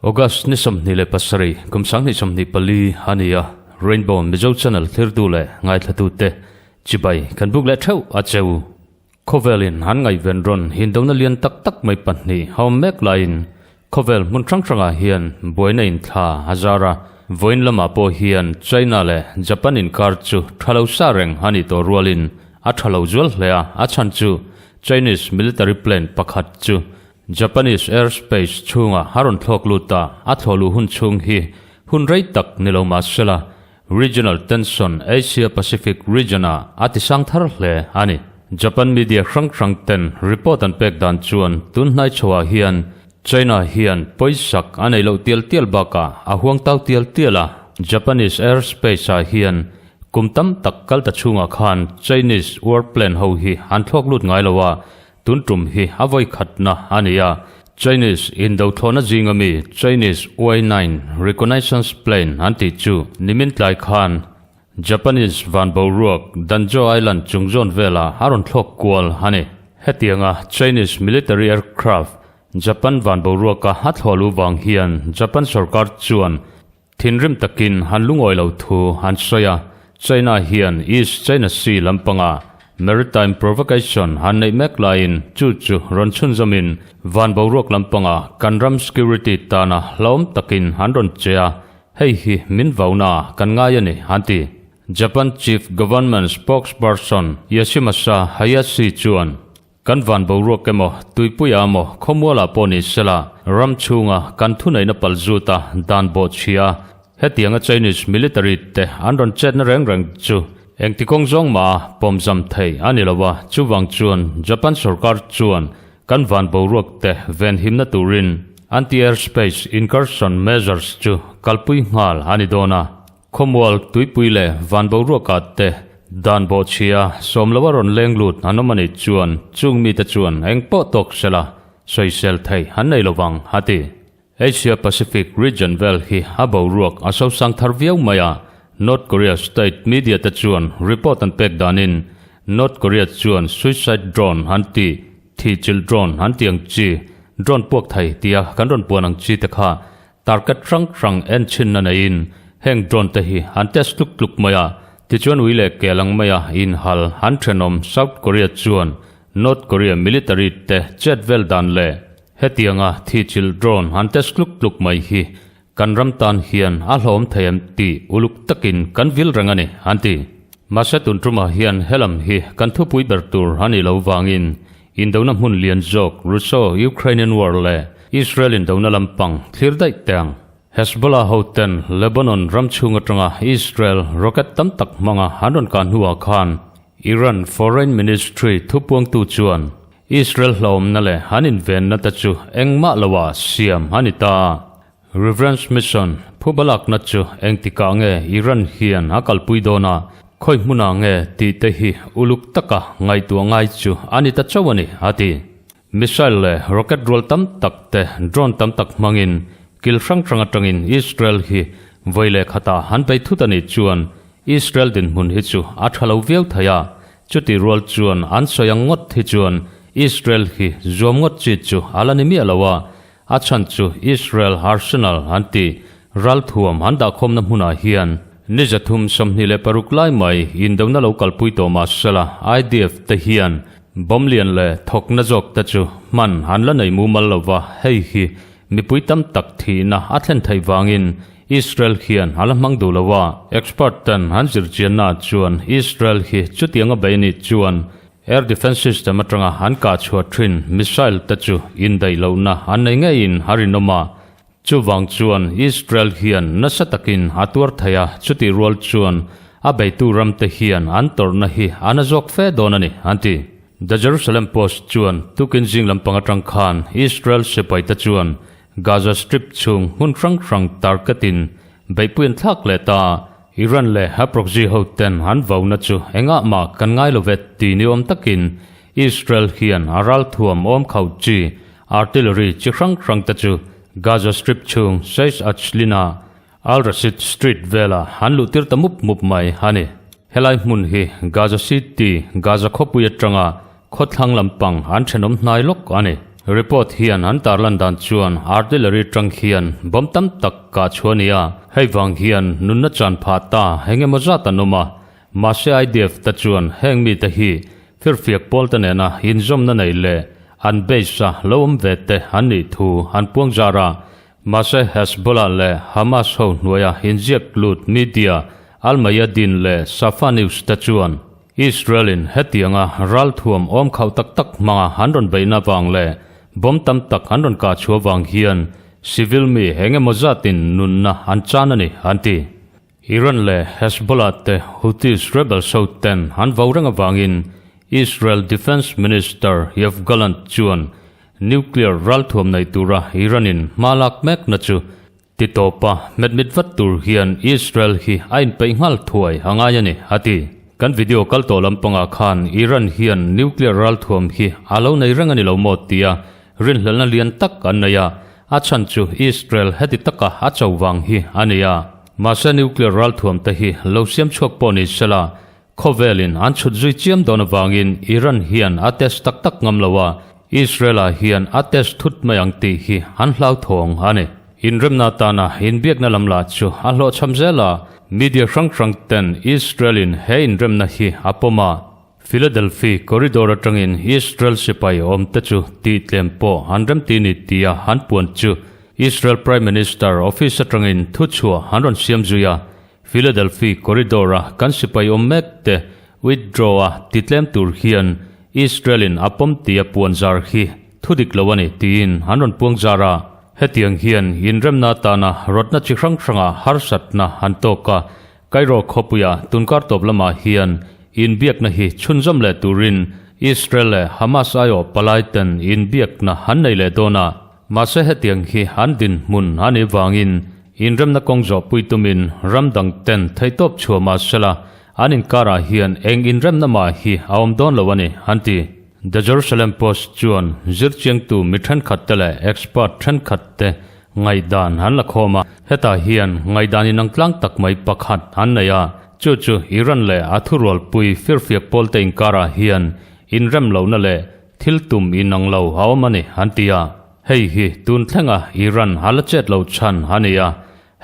August ni 27, kum 2024 a ni a, Rainbow Mizo Channel thirtu leh ngaithlatute chibai kan buk leh theuh a cheu. Khawvelin an ngaihven rawn hindona lian tak tak mai pahnih a awm mek laiin khawvel hmun hrang hrangah hian buaina inthla a zar a, vawiin lamah pawh hian China leh Japan inkar chu tha lo sa reng a nih tawh rualin a tha lo zual hle a, a chhan chu Chinese military plane pakhat chu Japanese airspace chhungah a rawn thlawk lut a, a thlawh luh hun chhung hi hun rei tak ni lo mah sela Regional tension Asia Pacific region-ah a tisang thar hle a ni. Japan media hrang hrang ten report an pek dan chuan tun hnai chhoah hian China hian pawisak a nei loh tial tial bakah a huang tau tial tial a. Japanese airspace-ah hian kum tam tak kal ta chhungah khan Chinese warplane ho hi an thlawk lut ngai lo a, Tun tum hi a vawi khatna a ni a, Chinese indothlawhna zinga mi Chinese Y-nine reconnaissance plane an tih chu nimin tlai khan Japanese van boruak Danjo Island chung zawn velah a rawn thlawk kual a ni. Hetianga Chinese military aircraft Japan van boruaka a thlawh luh vang hian Japan sorkar chuan Thinrim takin han lungawi lo thu an sawi a, China hian East China Sea lampanga maritime provocation han neih mek laiin chu chu rawn chhunzawmin van boruak lampanga kan ram security tana hlauhawm takin an rawn che a, hei hi min vauna kan ngai a ni, an ti. Japan Chief Government Spokesperson Yoshimasa Hayashi chuan Kan van boruak emaw, tuipuia emaw, khawmualah pawh ni sela, ram chhunga kan thuneihna pal zuta dan bawh chhia, hetianga Chinese military te an rawn chetna reng reng chu engti kawng zawng mah a pawmzam thei a ni lo a, chuvang chuan Japan sorkar chuan kan van boruak te venhimna turin anti-airspace incursion measures chu kalpui nghal a ni dawn a. Khawmual, tuipui leh van boruakah te dan bawhchhia sawm lo a rawn leng lut an awm a nih chuan chung mite chuan eng pawh tawk sela sawisel thei an nei lo vang, a ti. Asia Pacific region vel hi a boruak a sosang thar viau mai a, North Korea state media te chuan report an pek danin North Korea chuan suicide drone an ti, thihchilh drone an tih ang chi, drone puak thei tia kan rawn puan ang chi te kha Target hrang hrang en chhinna neiin heng drone te hi an test tluk tluk mai a, tichuan ui leh kel ang maia inhal an thenawm South Korea chuan North Korea military te chet vel dan leh hetianga thihchilh drone an test tluk tluk mai hi kan ram tan hian a hlawm thei em tih uluk takin kan vil reng a ni, an ti. Mahse tun tumah hian helam hi kan thupui ber tur a nih loh vangin Indona hmun lian zawk Russo-Ukrainian War leh Israel indona lampang thlir daih teh ang. Hezbollah hoten Lebanon ram chhung atanga Israel rocket tam tak hmanga an rawn kah hnuah khan Iran Foreign Ministry thupuangtu chuan Israel hlauhawmna leh an invenna te chu engmah loah siam a ni ta a. Revenge Mission, Phubalakna chu engtikah nge Iran hian a kalpui dawn a, khawi hmunah nge tih te hi uluk taka ngaihtuah ngai chu a ni ta chauh a ni, a ti. Missile leh rocket rual tam tak te drone tam tak hmangin kil hrang hrang atangin Israel hi vawi leh khatah han bei thut a nih chuan Israel dinhmun hi chu a tha lo viau thei a, chutih rual chuan an sawi ang ngawt hi chuan Israel hi zuam ngawt chi chu a la ni miah lo a, A chhan chu Israel Arsenal an tih ralthuam an dahkhawmna hmunah hian ni 3 26 lai mai indona lo kalpui tawh mah sela IDF te hian bomb lian leh thawkna zawk te chu hman an la nei mumal lo va, hei hi mipui tam tak thihna a thlen theih vangin Israel hian a la hmang duh lo a. Expert ten an zirchiannaah chuan Israel hi chutianga bei anih chuan Air Defence System atanga an kah chhuah thin missile te chu indaih lohna an nei ngeiin a rinawm a, chuvang chuan Israel hian nasa takin a tuar thei a, chutih rual chuan a beitu ram te hian an tawrhna hi a na zawk fe dawn a ni, an ti. The Jerusalem Post chuan tukin zing lampang atang khan Israel sipai te chuan Gaza Strip chhung hmun hrang hrang target-in beihpui an thlak leh ta. Iran leh a proxy ho ten an vauna chu engah mah kan ngai lo ve ti ni awm takin Israel hian a ralthuam awm khauh chi artillery chi hrang hrang te chu Gaza Strip chhung Sheikh Ajlin-a Al Rashid Street velah an luhtir ta mup mup mai a ni. Helai hmun hi Gaza City, Gaza khawpui atanga khawthlang lampang an thenawm hnai lawk a ni. Report hian an tarlan dan chuan artillery tang hian bomb tam tak kah chhuah a ni a, hei vang hian nunna chan phah ta eng emaw zat an awm a, mahse IDF te chuan heng mite hi firfiak pawl te nena inzawmna nei leh an base-a lo awm ve te an nih thu an puang zar a. Mahse Hezbollah leh Hamas ho hnuaia inziak lut media Al Mayadeen leh Safa News te chuan Israel-in hetianga ralthuam awm khauh tak tak hmanga an rawn beihna vang leh bomb tam tak an rawn kah chhuah vang hian civil mi eng emaw zatin nunna an chan a ni, an ti. Iran leh Hezbollah te Houthis rebels ho ten an vo reng avangin Israel Defence Minister Yoav Gallant chuan Nuclear ralthuam nei tura Iran-in hma lak mekna chu ti tawpa hmetmit vat tur hian Israel hi a inpeih nghal thuai a ngai a ni, a ti. Kan video kal tawh lampangah khan Iran hian nuclear ralthuam hi a lo nei reng a ni lo maw tia rinhlelhna lian tak an nei a, a chhan chu Israel heti taka a cho vang hi a ni a. Mahse nuclear ralthuam te hi lo siam chhuak pawh ni sela Khawvelin an chhut zui chiam dawn avangin Iran hian a test tak tak ngam lo a, Israel-ah hian a test thut mai ang tih hi an hlauthawng a ni. Inremna atana inbiakna lam lah chu a hlawhchham zel a, media hrang hrang ten Israel-in he inremna hi a pawm a, Philadelphi corridor atangin Israel sipai awmte chu tihtlem pawh an remti ni tia an puan chu Israel Prime Minister office atangin thuchhuah an rawn siam zui a, Philadelphi corridor-a kan sipai awm mek te withdraw-a titlem tur hian Israel-in a pawm tia puan zar hi thu dik lo a ni tiin an rawn puang zar a. Hetiang hian inremna atana rawtna chi hrang hranga harsatna an tawk a, Cairo khawpuia tunkar tawp lamah hian inbiakna hi chhunzawm leh turin Israel leh Hamas aiawh palai ten inbiakna an nei leh dawn a. Mahse hetiang hi an dinhmun a nih vangin inremna kawng zawhpui tumin ram dang ten theihtawp chhuah mah sela an inkarah hian eng inremna mah hi a awm dawn lo a ni, an ti. The Jerusalem Post chuan zirchiangtu mi thenkhat te leh expert thenkhat te ngaihdan an la khawm a, hetah hian ngaihdan inang tlang tak mai pakhat an nei a, chu chu Iran leh a thurualpui firfiak pawlte inkarah hian inrem lohna leh Thil tum inang lo a awm a ni, an ti a. Hei hi tun thlenga Iran a la chet lo chhan a ni a.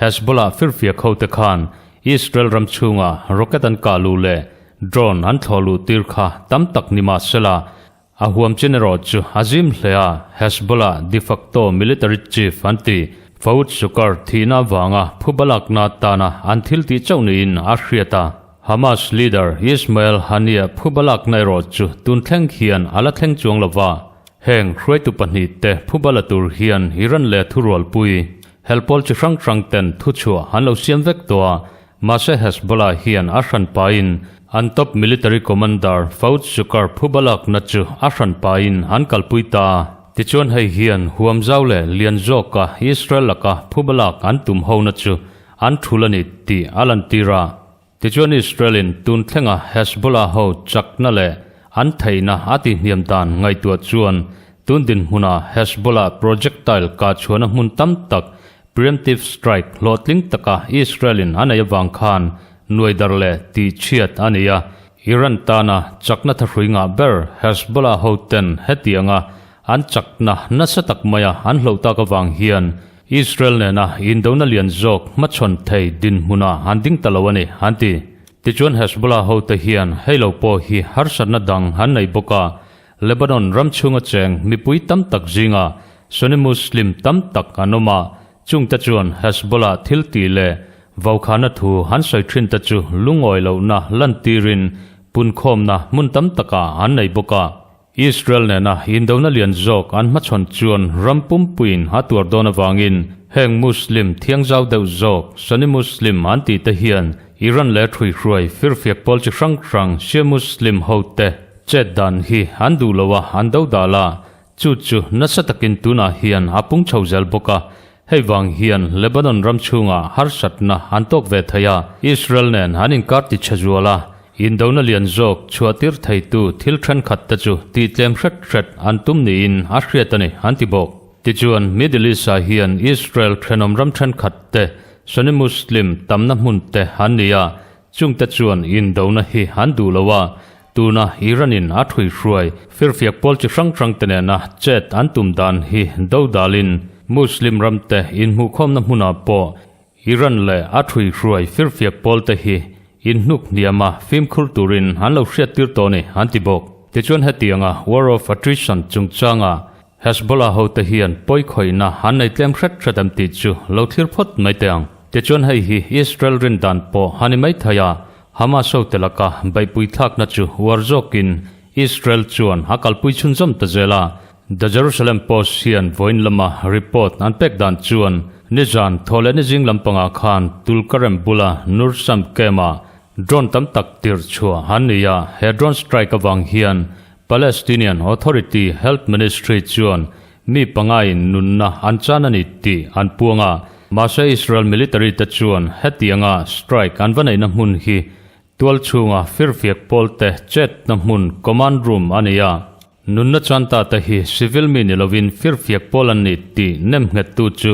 Hezbollah firfiak hote khan Israel ram chhunga rocket an kah luh leh drone an thlawh luh tir kha tam tak ni mah sela, a huam chin erawh chu a zim hle a, Hezbollah de facto military chief an ti. Fouad Shukr thihna avanga phubalakna atana an thil tih chauh niin a hriat a. Hamas leader Ismail Haniyeh phubalakna erawh chu tun thleng hian a la thleng chuang lo va, heng hruaitu pahnihte phubala tur hian Iran leh thurualpui helpawl chi hrang hrang ten thuchhuah an lo siam vek tawh a, mahse Hezbollah hian a hran pahin an top military commander Fouad Shukr phubalakna chu a hran pahin an kalpui ta a. Tichuan hei hian huam zau leh lian zawka Israel laka phubalak an tum hona chu an thul a ni tih a lantir a. Tichuan Israel-in tun thlenga Hezbollah ho chakna leh an theihna a tihhniam dan ngaihtuah chuan tun dinhmuna Hezbollah projectile kahchhuahna hmun tam tak preemptive strike hlawhtling taka Israel-in a nei avang khan nuaidar leh tihchhiat a ni a. Iran tana chakna thahrui ngah ber Hezbollah hoten hetianga an chakna nasa tak maia an hloh tak avang hian Israel nena indona lian zawk hmachhawn thei dinhmunah an ding ta lo a ni, an ti. Tichuan Hezbollah hote hian hei lo pawh hi harsatna dang an nei bawk a, Lebanon ram chhunga cheng mipui tam tak zinga Sunni Muslim tam tak an awm a, chungte chuan Hezbollah thil tih leh vaukhana thu an sawi thin te chu lungawi lohna lantirin punkhawmna hmun tam takah an nei bawk a. Israel nena indona lian zawk an hmachhawn chuan ram pumpuiin a tuar dawn avangin heng Muslim thiangzau deuh zawk Sunni Muslim an tih te hian Iran leh ṭhuihruai firfiak pawl chi hrang hrang Shia Muslim hote chet dan hi an duh lo a, an do dal a, chu chu nasa takin tunah hian a pung chho zel bawk a, hei vang hian Lebanon ram chhungah harsatna an tawk ve thei a, Israel nen an inkar ti chhe zual a, Indona lian zawk chhuahtir theitu thil thenkhat te chu tihtlem hret hret an tum niin a hriat a ni, an ti bawk. Tichuan, Middle East-ah hian Israel thenawm ram thenkhat te Sunni Muslim tamna hmun te an ni a, chungte chuan indona hi an duh lo a, tuna Iran-in a thuihruai firfiak pawl chi hrang hrang te nena chet an tum dan hi dodalin Muslim ramte inhmuhkhawmna hmunah pawh Iran leh a thuihruai firfiak pawl te hi inhnuk hniama fimkhur turin an lo hriattir tawh a ni an ti bawk. Tichuan hetianga War of Attrition chungchanga Hezbollah hote hian pawikhawihna an nei tlem hret hret em tih chu lo thlir phawt mai teh ang. Tichuan hei hi Israel rin dan pawh a ni mai thei a, Hamas hote laka beihpui thlakna chu uar zawkin Israel chuan a kalpui chhunzawm ta zel a. The Jerusalem Post hian vawiin lama report an pek dan chuan nizan thaw leh nizing lampangah khan Tulkarem bula Nur Sham camp-ah drone tam tak tirh chhuah an ni a, he drone strike avang hian Palestinian Authority Health Ministry chuan mi pangaiin nunna an chan a ni tih an puang a, mahse Israel military te chuan hetianga strike an va neihna hmun hi tual chhunga firfiak pawlte chetna hmun command room a ni a, nunna chan ta te hi civil mi ni lovin firfiak pawl an ni tih nemnghettu chu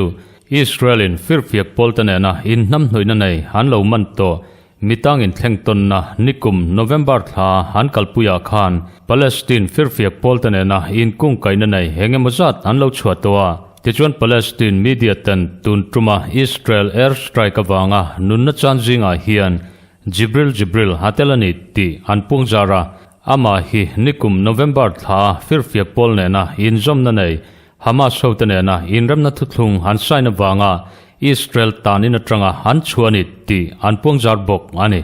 Israel-in firfiak pawlte nena inhnamhnawihna nei an lo man tawh Mitangin thleng tawnna nikum November thla an kalpuiah khan Palestine firfiak pawlte nena inkungkaihna nei eng emaw zat an lo chhuah tawh a. Tichuan Palestine media ten tun tuma Israel air strike avanga nunna chan zingah hian Jibril Jibril a tel a ni tih an pung zar a. Amah hi nikum November thla firfiak pawl nena inzawmna nei Hamas hote nena inremna thuthlung an sign avanga Israel tanin atanga an chhuah a ni tih an puangzar bawk a ni.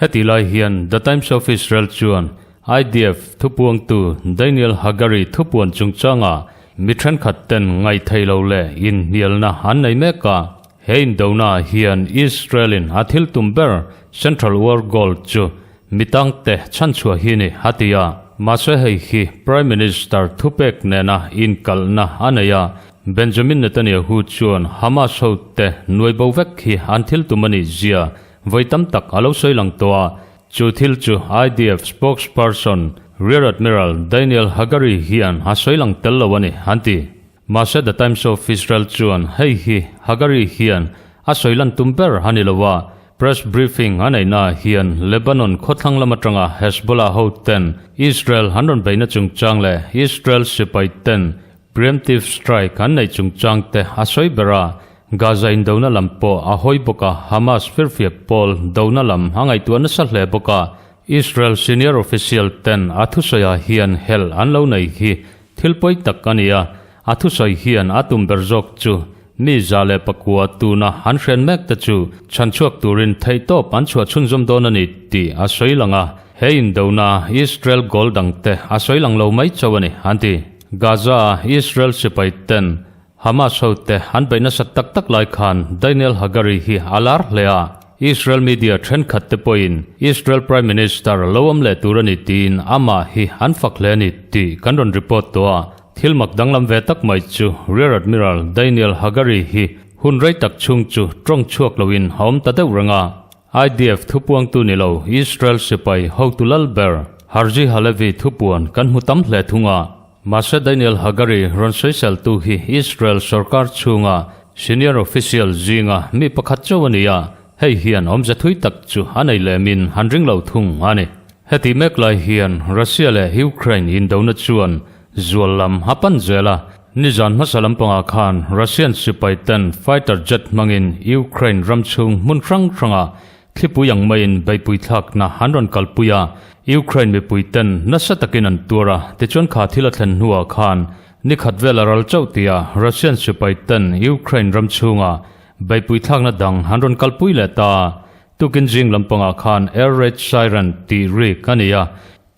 Hetih lai hian The Times of Israel chuan IDF thupuangtu Daniel Hagari thupuan chungchanga mi thenkhat ten ngaihtheih lo leh inhnialna an nei mek a. He indonaah hian Israel-in a thil tum ber Central War Goal chu Mi tangte chhanchhuah hi ni a ti a, mahse hei hi Prime Minister thupek nena inkalhna a nei a, Benjamin Netanyahu chuan Hamas hote nuai bo vek hi an thil tum a nih zia vawi tam tak a lo sawi lang tawh a, chu thil chu IDF spokesperson Rear Admiral Daniel Hagari hian a sawi lang tel lo a ni an ti. Mahse The Times of Israel chuan hei hi Hagari hian a sawi lan tum ber a ni lo a, press briefing a neihnaah hian Lebanon khawthlang lam atanga Hezbollah hoten Israel an rawn beihna chungchang leh Israel sipai ten preemptive strike an neih chungchang te a sawi ber a, Gaza indona lam pawh a hawi bawk a, Hamas firfiak pawl dona lam a ngaihtuah nasa hle bawk a, Israel senior official ten a thusawiah hian helh an lo nei hi Thil pawi tak a ni a, a thusawi hian a tum ber zawk chu mi 109 tuna an hren mek te chu chhanchhuak turin theihtawp an chhuah chhunzawm dawn a ni tih a sawi lang a, he indona Israel goal dangte a sawi lang lo mai chauh a ni, an ti. Gaza-a Israel sipai ten Hamas hote an beih nasat tak tak lai khan Daniel Hagari hi a lar hle a, Israel media thenkhat te pawhin Israel Prime Minister lo awm leh tur a ni tiin amah hi an fak hle a ni tih kan rawn report tawh a. Thil mak danglam ve tak mai chu Rear Admiral Daniel Hagari hi hun rei tak chhung chu tawng chhuak loin a awm ta deuh reng a. IDF thupuangtu ni lo Israel sipai hotu lal ber Herzi Halevi thupuan kan hmu tam hle thung a. Mahse Daniel Hagari rawn sawiseltu hi Israel sorkar chhunga senior official zinga mi pakhat chauh a ni a, hei hian awmze thui tak chu a nei lemin an ring lo thung a ni. Heti mek lai hian Russia leh Ukraine indona chuan zual lam a pan zel a, nizan hmasa lampangah khan Russian sipai ten fighter jet hmangin Ukraine ram chhung hmun hrang hrangah Thlipui ang maiin beihpui thlakna an rawn kalpui a, Ukraine mipui ten nasa takin an tuar a, tichuan kha thil a thlen hnuah khan ni khat vel a ral chauh tia Russian sipai ten Ukraine ram chhunga beihpui thlakna dang an rawn kalpui leh ta a, tukin zing lampangah khan air raid siren tih rik a ni a,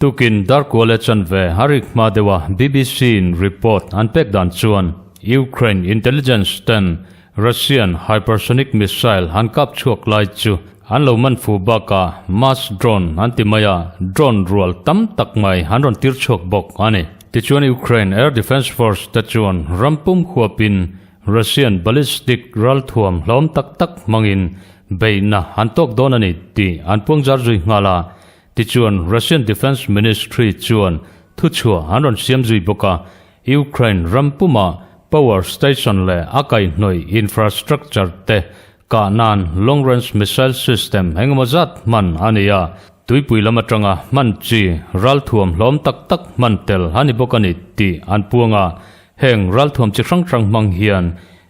Tukin Darkuale chanve a rik hma deuha BBC-in report an pek dan chuan Ukraine intelligence ten Russian hypersonic missile an kap chhuak lai chu an lo man fu bakah mass drone an ti mai a, drone rual tam tak mai an rawn tir chhuak bawk a ni. Tichuan Ukraine Air Defence Force te chuan ram pum huapin Russian ballistic ralthuam hlawm tak tak hmangin beihna an tawk dawn a ni tih an puangzar zui nghal a. Tichuan, Russian Defence Ministry chuan thuchhuah an rawn siam zui bawk a, Ukraine ram pumah power station leh a kaihhnawih infrastructure te Kah nan Long Range Missile System engemaw zat hman a ni a, tuipui lam atanga hman chi ralthuam hlawm tak tak hman tel a ni bawk a ni tih an puang a. Heng ralthuam chi hrang hrang hmang hian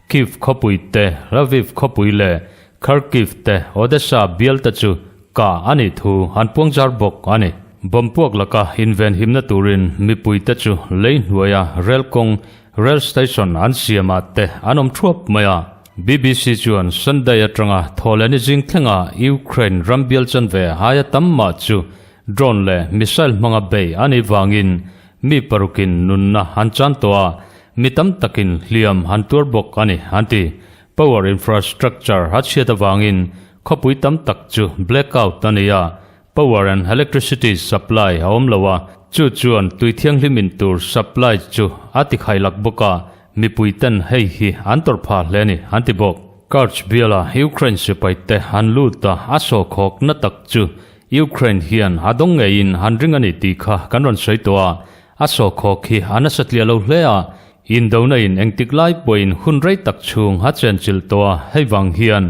Kyiv khawpui te, Lviv khawpui leh Kharkiv te, Odessa bial te chu kah a nih thu an puang zar bawk a ni. Bomb puak laka invenhimna turin mipui te chu lei hnuaia rel kawng, rail station, an siamah te an awm thuap mai a. BBC chuan Sunday atanga Thawhlehni zing thlenga Ukraine ram bial chanve aia tam mah chu drone leh missile hmanga bei a nih vangin mi parukin nunna an chan tawh a, mi tam takin hliam an tuar bawk a ni, an ti. Power infrastructure a chhiat avangin khawpui tam tak chu blackout a ni a, Power and electricity supply a awm lo a, chu chuan tui thianghlim in tur supply chu a ti khailak bawk a, mipui ten hei hi an tawrh phah hle a ni, an ti bawk. Kerch biala Ukraine sipai te an lut a, a sawhkhawk na tak chu Ukraine hian a dawng ngeiin an ring a ni tih kha kan rawn sawi tawh a, a sawhkhawk hi a nasa tliah lo hle a, indona in engtik lai pawhin hun rei tak chhung a chenchilh tawh a, hei vang hian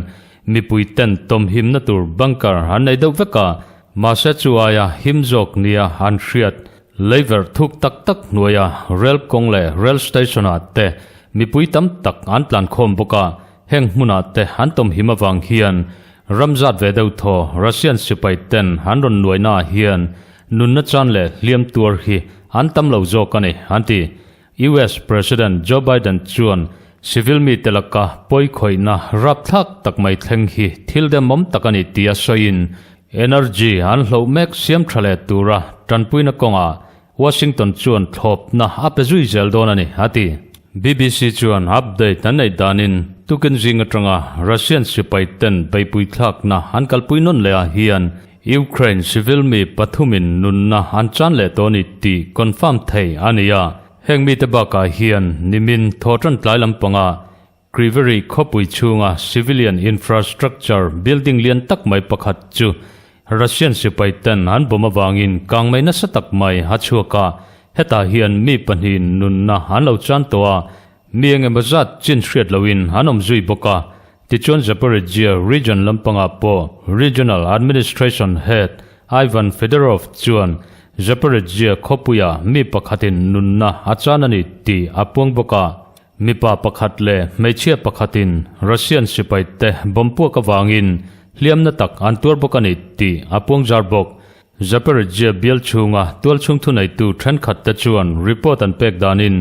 Mipui ten tawmhimna tur bunker an nei deuh vek a, mahse chu aia him zawk nia an hriat. Leiverh thuk tak tak hnuaia rail kawng leh rail station ah te mipui tam tak an tlan khawm bawk a, heng hmunah te an tawmhim avang hian ram zat ve deuh thaw Russian sipai ten an rawn nuaina ah hian nunna chan leh hliam tuar hi an tam lo zawk a ni, an ti. US President Joe Biden chuan civil mite laka pawi khawihna rapthlak tak mai thleng hi thil demawm tak a ni tih a sawiin energy an hloh mek siam tha leh tura tanpuina kawngah Washington chuan thlawpna a pe zui zel dawn a ni, a ti. BBC chuan update an neih danin tukin zing atanga Russian sipai ten beihpui thlakna an kalpui nawn leh ah hian Ukraine civil mi pathumin nunna an chan leh tawh a ni tih confirm thei a ni a, heng mite bakah hian nimin thawhtan tlai lampanga Kryvyi khawpui chhunga civilian infrastructure building lian tak mai pakhat chu Russian sipai ten an bawm avangin kangmei nasa tak mai a chhuak a, hetah hian mi pahnihin nunna an lo chan tawh a, mi engemaw zat chin hriat loin an awm zui bawk a. Tichuan Zaporizhzhia region lampangah pawh Regional Administration Head Ivan Fedorov chuan Zaporizhzhia khawpuia mi pakhatin nunna a chan a ni tih a puang bawk a. Mipa pakhat leh hmeichhia pakhatin Russian sipaite bomb puak avangin hliamna tak an tuar bawk a ni tih a puang zar bawk. Zaporizhzhia bial chhunga tualchhung thuneitu thenkhatte chuan report an pek danin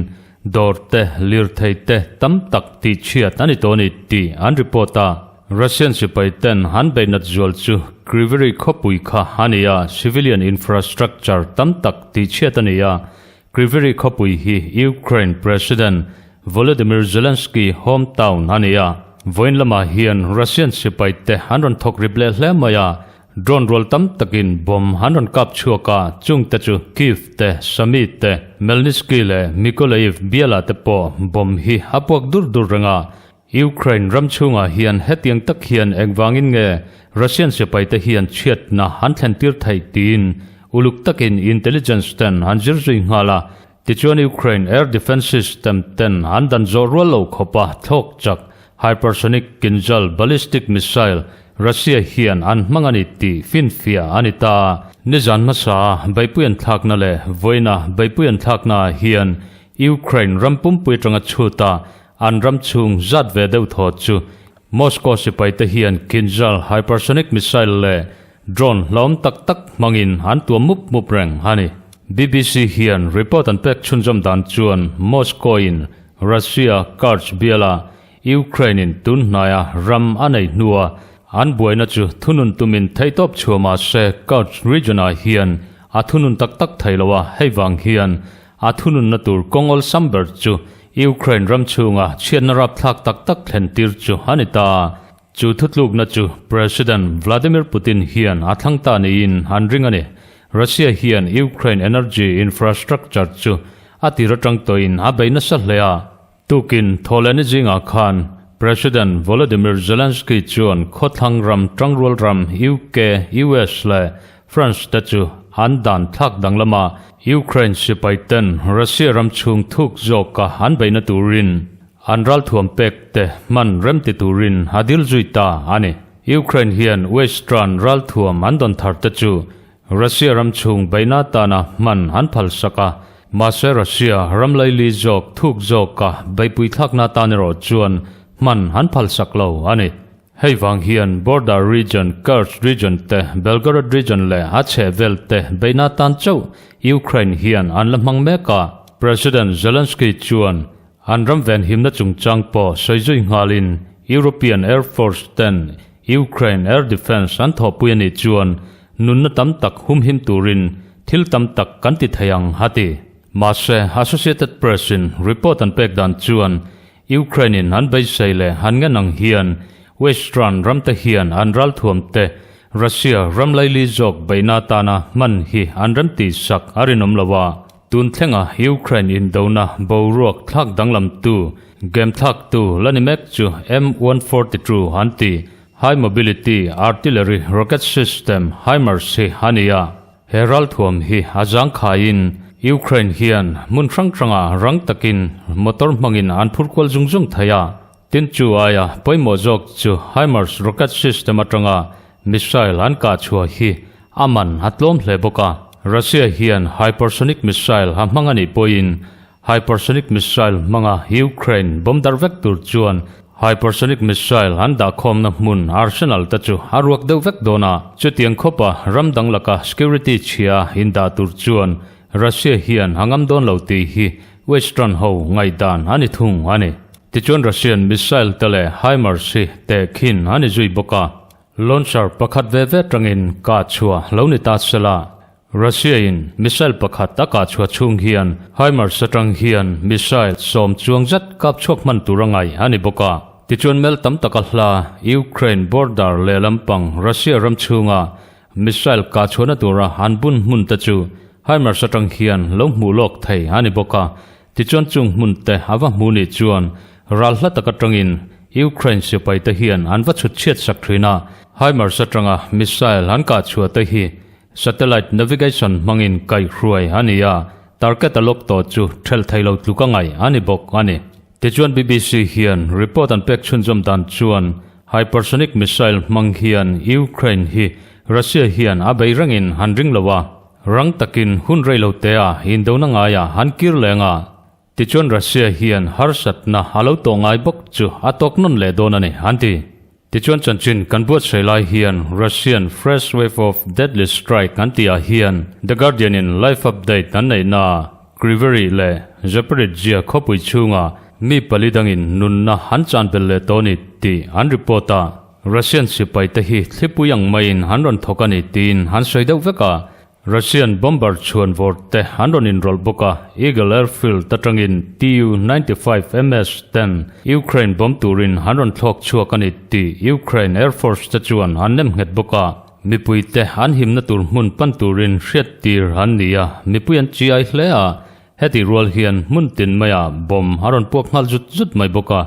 dawr te, lirthei te tam tak tihchhiat a ni tawh a ni tih an report a. Russian sipai ten an beihnat zual chu Kryvyi khawpui kha a ni a, civilian infrastructure tam tak tihchhiat a ni a. Kryvyi khawpui hi Ukraine President Volodymyr Zelensky home town a ni a. Vawiin lamah hian Russian sipai te an rawn thawk rip leh hle mai a, Drone rual tam takin bomb an rawn kap chhuak a, chung te chu Kyiv te, Sumy te, Melnitsky leh Mykolaiv bialah te pawh bomb hi a puak dur dur reng a. Ukraine ram chhungah hian hetiang tak hian engvangin nge Russian sipai te hian chhiatna an thlen tir theih tiin uluk takin intelligence ten an zir zui nghal a. Tichuan Ukraine air defence system ten an dan zawh rual lo khawpa thlawk chak hypersonic Kinzhal ballistic missile Russia hian an hmang a ni tih finfiah a ni ta. Nizan hmasa beihpui an thlakna leh vawiina beihpui an thlakna ah hian Ukraine ram pumpui atanga chhut a an ram chhung zat ve deuh thaw chu Moscow sipai te hian Kinzhal hypersonic missile leh Drone hlawm tak tak hmangin an tuam mup mup reng a ni. BBC hian report an pek chhunzawm dan chuan Moscow-in Russia Kerch biala Ukraine-in tun hnaia ram a nei hnua an buaina chu thunun tumin theihtawp chhuah mah se Kerch region-ah hian a thunun tak tak thei lo a, hei vang hian a thununna tur kawng awlsam ber chu Ukraine ram chhunga chhiatna rapthlak tak tak thlen tir chu a ni ta. Chu thutlukna chu President Vladimir Putin hian a thlang ta niin an ring a ni. Russia hian Ukraine energy infrastructure chu a tir atang tawhin a bei nasa hle a. Tukin Thawhlehni zingah khan President Volodymyr Zelensky chuan khawthlang ram tangrual ram UK, US leh France te chu an dan thlak danglama Ukraine sipai ten Russia ram chhung thuk zawka an beihna turin. An ralthuam pek te hman remti turin a dil zui ta a ni. Ukraine hian Western ralthuam an dawn thar te chu Russia ram chhung beihna tana hman an phalsak a, mahse Russia ram laili zawk thuk zawka beihpui thlakna tan erawh chuan hman an phalsak lo a ni. Hei vang hian Border region, Kursk region te, Belgorod region leh a chhehvel te beihna tan chauh Ukraine hian an la hmang mek a. President Zelensky chuan an ram venhimna chungchang pawh sawi zui nghalin European Air Force ten Ukraine air defence an thawhpui a nih chuan nunna tam tak humhim turin thil tam tak kan ti thei ang a ti. Mahse, Associated Press in report an pek dan chuan Ukraine in an beisei leh an ngen ang hian Western ram te hian an ralthuam te Russia ram laili zawk beihna atana hman hi an remtih sak a rinawm lo a. Tun thlenga Ukraine indona boruak thlak danglam tu, game thlak tu la ni mek chu M142 an ti, High Mobility Artillery Rocket System, HIMARS hi a ni a. He ralthuam hi a zangkhaiin Ukraine hian hmun hrang hrangah rang takin motor hmangin an phur kual zung zung thei a. Tin chu aia pawimawh zawk chu HIMARS rocket system atanga missile an kah chhuah hi a man a tlawm hle bawk a. Russia hian hypersonic missile a hmang a nih pawhin Hypersonic missile hmanga Ukraine bomb dar vek tur chuan hypersonic missile an dahkhawmna hmun arsenal te chu a ruak deuh vek dawn a. Chutiang khawpa ram dang laka security chhia indah tur chuan Russia hian a ngam dawn lo tih hi Western ho ngaihdan a ni thung a ni. Tichuan Russian missile te leh HIMARS hi tehkhin a ni zui bawk a. Launcher pakhat ve ve tangin kah chhuah lo ni ta sela. Russia-in missile pakhat a kah chhuah chhung hian HIMARS atang hian missile sawm chuang zet kap chhuak hman tur a ngaih a ni bawk a. Tichuan mel tam taka hla Ukraine border leh lampang Russia ram chhunga missile kah chhuahna tura an bun hmun te chu HIMARS atang hian lo hmuh lawk thei a ni bawk a. Tichuan chung hmun te a va hmuh nih chuan ral hla tak atangin Ukraine sipai te hian an va chhut chhiat sak thin a. HIMARS atanga missile an kah chhuah te hi Satellite navigation hmangin kaihhruai a ni a, target a lawk tawh chu thelh thei lo tluk a ngaih a ni bawk a ni. Tichuan BBC hian report an pek chhunzawm dan chuan hypersonic missile hmang hian Ukraine hi Russia hian a bei rengin han ring lo a, rang takin hun rei lo te a indona ngaiah han kir leng a. Tichuan Russia hian harsatna a lo tawh ngai bawk chu a tawk nawn leh dawn a ni, an ti. Tichuan chanchin kan buatsaih lai hian Russian fresh wave of deadly strike an tih ah hian The Guardian in live update an neih na ah Kryvyi leh Zaporizhzhia khawpui chhunga mi pali dangin nunna an chan belh leh tawh a ni tih an report a. Russian sipai te hi thlipui ang maiin an rawn thawk a ni tiin an sawi deuh vek a. Russian bomber chhuan vawr te an rawn inrawlh bawk a, Eagle Airfield atangin Tu 95 MS ten Ukraine bomb turin an rawn thlawk chhuak a ni tih Ukraine Air Force te chuan an nem nghet bawk a. Mipui te an himna tur hmun pan turin hriattir an ni a, mipui an chiai hle a, heti rual hian hmun tin maiah bomb a rawn puak nghal zut zut mai bawk a.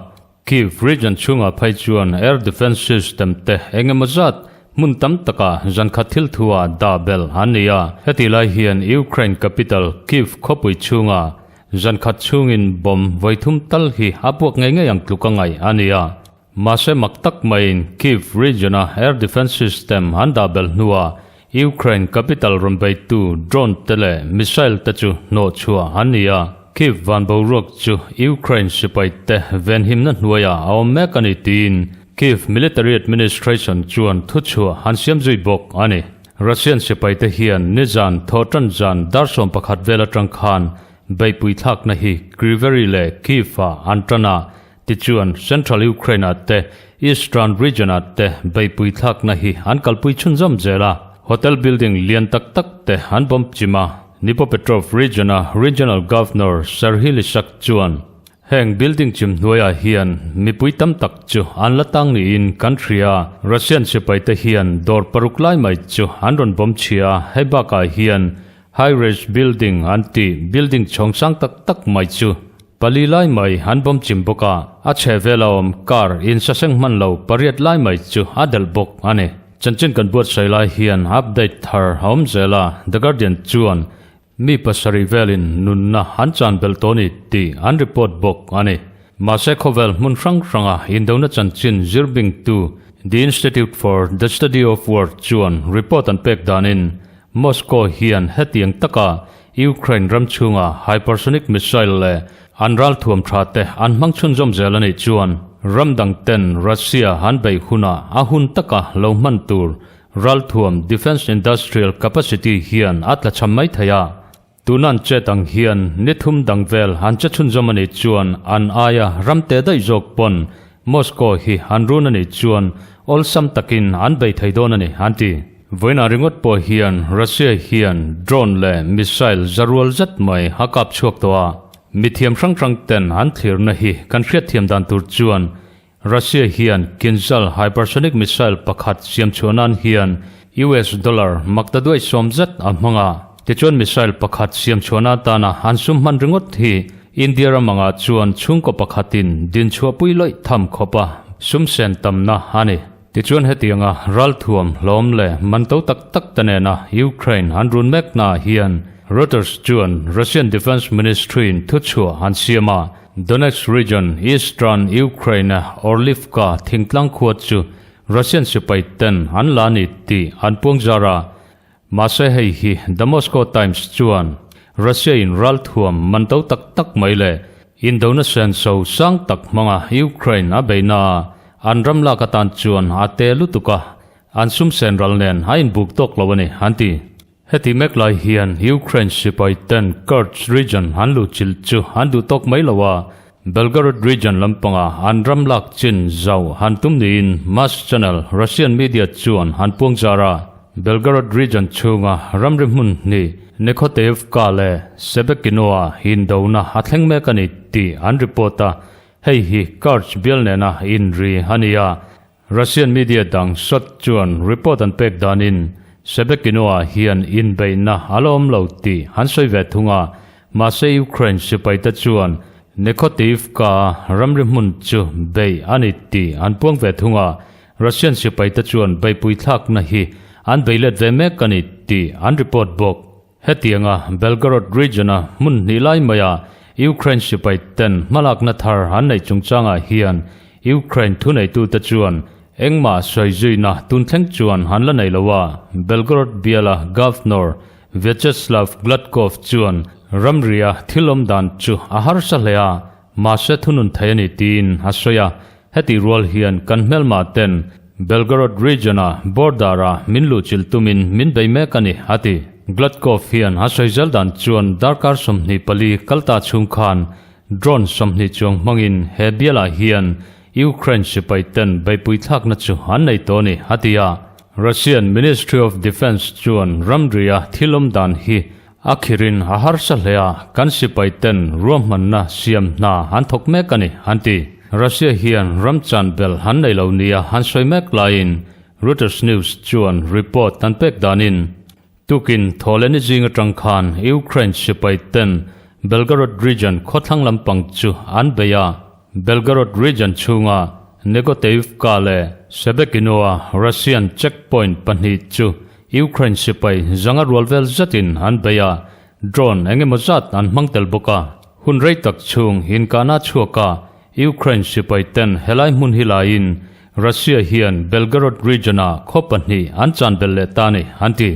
Kyiv region chhungah phei chuan air defence system te eng emaw zat hmun tam takah zankhat thil thuah dah belh an ni a. Heti lai hian Ukraine capital Kyiv khawpui chhungah zankhat chhungin bomb vawithum tal hi a puak ngei ngei ang tluk a ngaih a ni a. Mahse mak tak maiin Kyiv region-a air defence system an dah belh hnuah Ukraine capital rawn beitu drone te leh missile te chu hnawh chhuah an ni a, Kyiv van boruak chu Ukraine sipai te venhimna hnuaiah a awm mek a ni tiin Kyiv Military Administration chuan thuchhuah an siam zui bawk a ni. Russian sipai te hian nizan thawhtan zan dar 11 vel atang khan beihpui thlakna hi Kryvyi leh Kyiv-ah an tan a, Tichuan, Central Ukraine-ah te, Eastern Region-ah te beihpui thlakna hi an kalpui chhunzawm zel a. Hotel building lian tak tak te an bomb chim a. Dnipropetrovsk Region-a Regional Governor Serhiy Lysak chuan, Heng building chim hnuaiah hian mipui tam tak chu an la tang niin kan hria. Russian sipaite hian dawr paruk lai mai chu an rawn bomb chhia a, hei bakah hian high-rise building an tih building chhawng sang tak tak mai chu Pali lai mai an bawm chim bawk a, a chhe vel a awm car in saseng hman lo pariat lai mai chu a delh bawk a ni. Chanchin kan buatsaih lai hian update thar a awm zel a, The Guardian chuan mi pasarih velin nunna an chan belh tawh a ni tih an report bawk a ni. Mahse khawvel hmun hrang hranga indona chanchin zir bingtu The Institute for the Study of War chuan report an pek danin Moscow hian hetiang taka Ukraine ram chhunga hypersonic missile leh an ralthuam tha te an hmang chhunzawm zel a nih chuan ram dang ten Russia an beih hunah a hun taka lo hman tur ralthuam defence industrial capacity hian a tlachham mai thei a. Tuna an chet ang hian ni thum dang vel an che chhunzawm a nih chuan an aia ram te daih zawk pawn Moscow hi an run a nih chuan awlsam takin an bei thei dawn a ni, an ti. Vawiinah ringawt pawh hian Russia hian drone leh missile za rual zet mai a kap chhuak tawh a, mithiam hrang hrang ten an thlirna hi kan hriatthiam dan tur chuan Russia hian Kinzhal hypersonic missile pakhat siam chhuah nan hian US dollar makta duai sawm zet a hmang a. Tichuan missile pakhat siam chhuahna atana an sum hman ringawt hi India ram angah chuan chhungkaw pakhatin din chhuahpui lawih tham khawpa sum sen tamna a ni. Tichuan hetianga ralthuam hlawm leh man to tak tak te nena Ukraine an run meknaah hian Reuters chuan Russian Defence Ministry-in thuchhuah an siam a, Donetsk region, eastern Ukraine-a Orlivka thingtlang khua chu Russian sipai ten an la ni tih an puang zar a. Mahse hei hi The Moscow Times chuan Russia-in ralthuam man to tak tak mai leh indona senso sang tak hmanga Ukraine a beihna a an ram lak atan chuan a te lutuk a, an sum sen ral nen a inbuk tawk lo a ni, an ti. Heti mek lai hian Ukraine sipai ten Kursk region an luhchilh chu an duh tawk mai lo a, Belgorod region lampanga an ram lak chin zau han tum niin Mass Channel Russian media chuan an puang zar a. Belgorod region chhunga ramri hmun hnih Nekhoteevka leh Shebekino-a indona a thleng mek a ni tih an report a, hei hi Kursk bial nena inri a ni a. Russian media dang sawt chuan report an pek danin Shebekino-ah hian inbeihna a la awm lo tih an sawi ve thung a, mahse Ukraine sipaite chuan Nekhotivka ramri hmun chu beih a ni tih an puang ve thung a, Russian sipaite chuan beihpui thlakna hi an bei let ve mek a ni tih an report bawk. Hetianga Belgorod region-a hmun hnih lai maia Ukraine sipai ten hmalakna thar an neih chungchangah hian Ukraine thuneitute chuan engmah sawi zuina tun thleng chuan an la nei lo a, Belgorod biala Governor Vyacheslav Gladkov chuan ramria thil awm dan chu a harsa hle a, mahse thunun thei a ni tiin a sawi a, Heti rual hian kan hmelma ten Belgorod region-a border-a min luhchilh tumin min bei mek a ni, a ti. Gladkov hian a sawi zel dan chuan darkar 24 kal ta chhung khan drone 20 chuang hmangin he bialah hian Ukraine sipai ten beihpui thlakna chu an nei tawh a ni, a ti a. Russian Ministry of Defence chuan ramria thil awm dan hi A khirin a harsa hle a, kan sipai ten ruahmanna siam hna an thawk mek a ni, an ti. Russia hian ram chan bel han nei lo nia han sawi mek laiin Reuters News chuan report an pek danin tukin Thawhleni zing atang khan Ukraine sipai ten Belgorod region khawthlang lampang chu an bei a, Belgorod region chhunga Negoteivka leh Shebekino-a Russian checkpoint pahnih chu Ukraine sipai zanga rual vel zetin an bei a, drone eng emaw zat an hmang tel bawk a. Hun rei tak chhung inkahna chhuak a, Ukraine sipai ten helai hmun hi laiin Russia hian Belgorod region-ah khaw pahnih an chan belh leh ta a ni, an ti.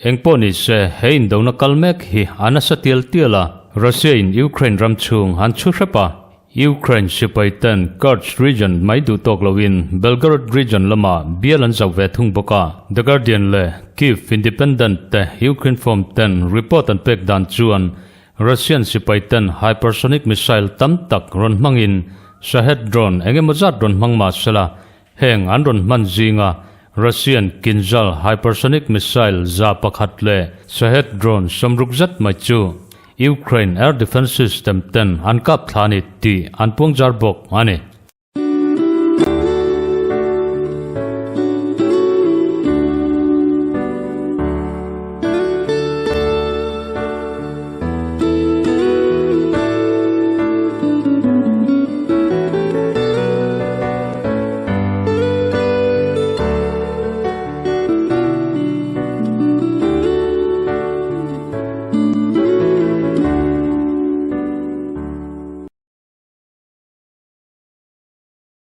Eng pawh ni se, he indona kal mek hi a nasa tial tial a, Russia-in Ukraine ram chhung an chhu hrep a, Ukraine sipai ten Kursk region mai duh tawk loin Belgorod region lamah bial an zauh ve thung bawk a. The Guardian leh Kyiv Independent te Ukrinform ten report an pek dan chuan Russian sipai ten hypersonic missile tam tak rawn hmangin Shahed drone eng emaw zat rawn hmang mah sela heng an rawn hman zinga Russian Kinzhal hypersonic missile 100 leh Shahed drone 60 zet mai chu Ukraine air defence system ten an kap thla a ni tih an puangzar bawk a ni.